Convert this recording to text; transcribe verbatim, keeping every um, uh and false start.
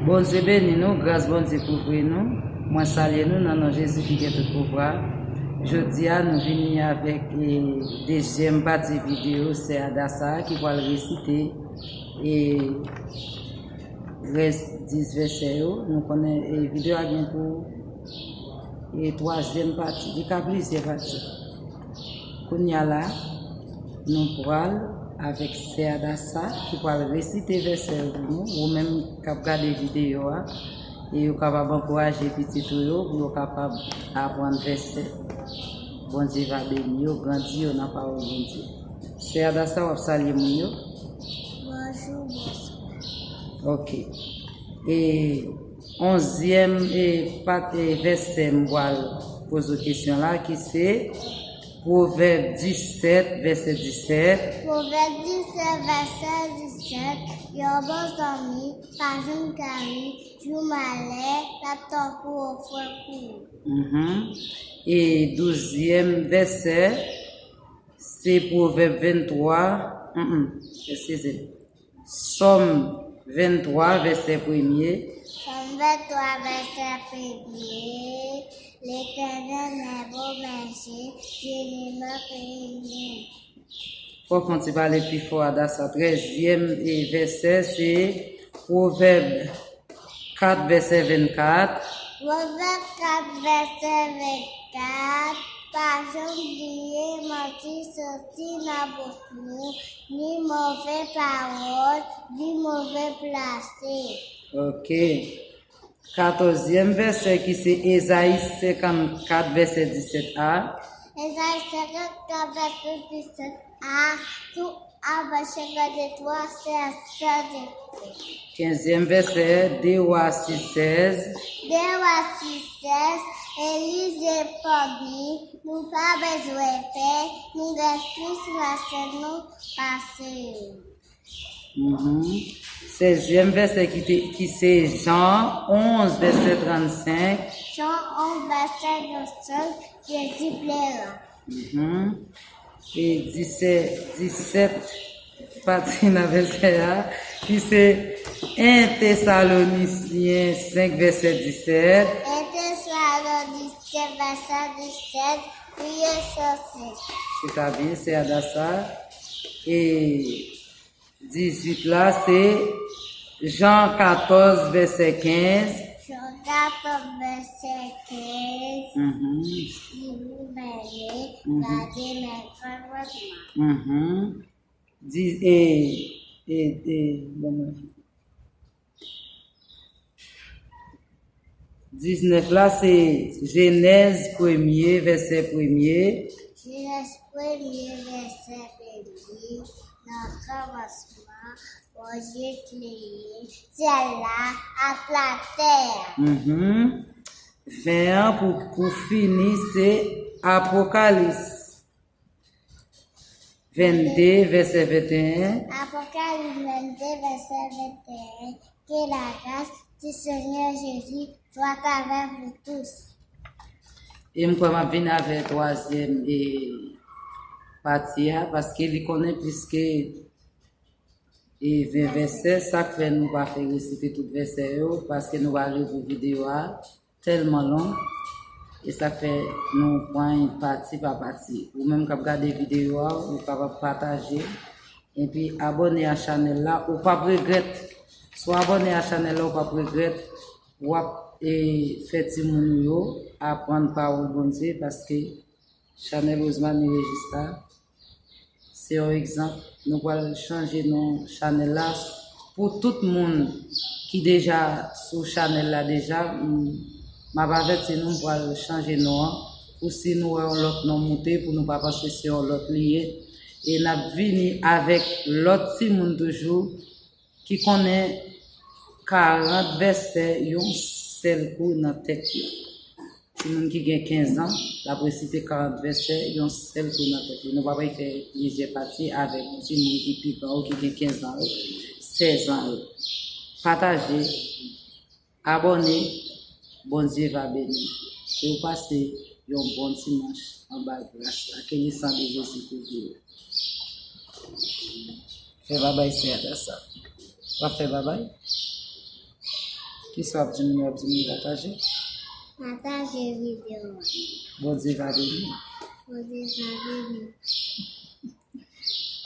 Bondye beni nou, gras Bondye kouvri nou. Mwen salye nou nan non Jezi ki gen tout pouvwa. Jodi a, nou vini avèk e, dezyèm pati videyo Sè Adasa ki pral resite e, rès dis vèsè yo. Nou konnen e, videyo a gen pou e, twazyèm pati. Li ka plizyè pati. Kounye a la, nou pral avèk Sè Adasa ki pral resite vèsè yo pou nou. Ou menm k ap gade videyo a, e ou kapab ankouraje pitit ou yo pou yo kapab aprann vèsè. Bondye va beni yo, grandi yo nan pawòl Bondye. Sè Adasa, w ap salye moun yo? Bonjou, bonswa. Ok. E onzyèm e, pat, e vèsè m pral poze w kesyon la, ki se Pwovèb disèt, vèsè disèt. Pwovèb disèt, vèsè disèt. Yon bon zanmi pa janm tari, jou malè, l ap tankou yon frè pou ou. Mhm. E douzyèm vèsè, se Pwovèb venntwa. Mm, mm, eskize. Sòm venntwa, vèsè premye. Sòm venntwa, vèsè premye. Letènèl lève yon bèje, je ne manquerai rien. Fò w fè yon ti pale pi fò, Adasa. Trèzyèm e vèsè, se Pwovèb kat, vèsè vennkat. Pwovèb kat, vèsè vennkat. Pa janm bliye manti soti nan bouch nou, ni move pawòl, ni move plase. Ok. Katòzyèm vèsè ki se Ezayi senkannkat, vèsè disèt a. Ezayi senkannkat, vèsè disèt a, tou anba senkannde twa, se a sa de fè. Kenzyèm vèsè, de Wa sis sèz. De Wa sis sèz, Eli reponn li, nou pa bezwen pè, nou gen plis nan sen nou pase yo. Mhm. Sèzyèm vèsè ki, te, ki se Jan onz, vèsè trannsenk. Jan onz, vèsè trannsenk, Jezi plere. Mhm. E disèt, disèt pati nan vèsè a, ki se en Tesalonisyen senk, vèsè disèt. En Tesalonisyen, vèsè disèt, priye san sès. Se ta byen, se Adasa. E dizuit la, se Jan katòz, vèsè kenz. Jan katòz, vèsè kenz. Mhm. Si vous m'aimez, mhm, gardez mes commandements. Mhm. Di, e, e, e, bon, diznèf la, se Jenèz premye, vèsè premye. Jenèz premye, vèsè premye. Nan kòmansman, Bondye kreye syèl la ak latè a. Mhm. Ven an pou, pou fini, se Apokalis vennde, vèsè venteyen. Apokalis vennde, vèsè venteyen. Ke lagras di Senyè Jezi soit avec vous tous. E m kwè m ap vin avè twazyèm e pati a, paske li konnen plis ke e ven vèsè, sa k fè nou pa fè resite tout vèsè yo, paske nou pa leve videyo a tèlman long, e sa k fè nou pran pati pa pati. Ou menm k ap gade videyo a, ou kapab pataje, epi abòne a chanèl la, ou p ap regrèt. Si w abòne a chanèl la, ou p ap regrèt, w ap e, fè timoun ou yo aprann pawòl Bondye, paske chanèl Rosemary Regis la, se yon egzanp. Nou pral chanje non chanèl la. Pou tout moun ki deja sou chanèl la deja, m, m ap avèti nou, m pral chanje non an. Pou si nou wè yon lòt non moute, pou nou pa panse se yon lòt li ye. E n ap vini avèk lòt timoun toujou ki konnen karant vèsè yon sèl kou nan tèt yo. Timoun ki gen kenz an, l ap resite karant vèsè yon sèl kou nan tèt li. Nou pa pral fè plizyè pati avèk timoun ki pi gran yo, ki gen kenz an yo, sèz an yo. Pataje, abòne, Bondye va beni. E w pase yon bon dimanch anba gras la. Ke le san de Jezi kouvri w. Fè babay sè Adasa. W ap fè babay? Kisa w ap di moun yo? W ap di moun pataje? Pataje videyo a. Bondye va beni. Bondye va beni.